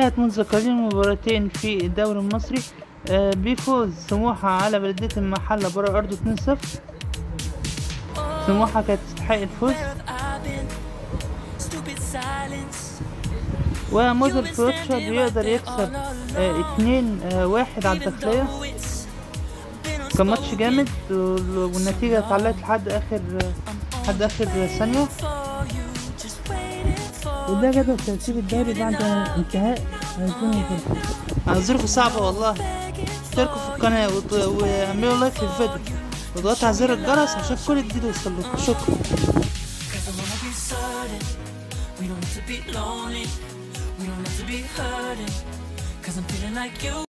انتهت منذ قليل مباراتين في الدوري المصري بفوز سموحة على بلدية المحلة برا أرضه 2-0. سموحة كانت تستحق الفوز. ومودرن فيوتشر بيقدر يكسب 2-1 على الداخلية. كان ماتش جامد والنتيجة اتعلقت لحد آخر ثانية. وده جدول ترتيب الدوري بعد انتهاء 2023. ظروفه صعبة والله. اشتركوا في القناة واعملوا like للفيديو واضغطوا على زر الجرس عشان كل جديد يوصل لكم. شكرا. 'Cause I wanna be certain we don't have to be lonely, we don't have to be hurting. 'Cause I'm feeling like you.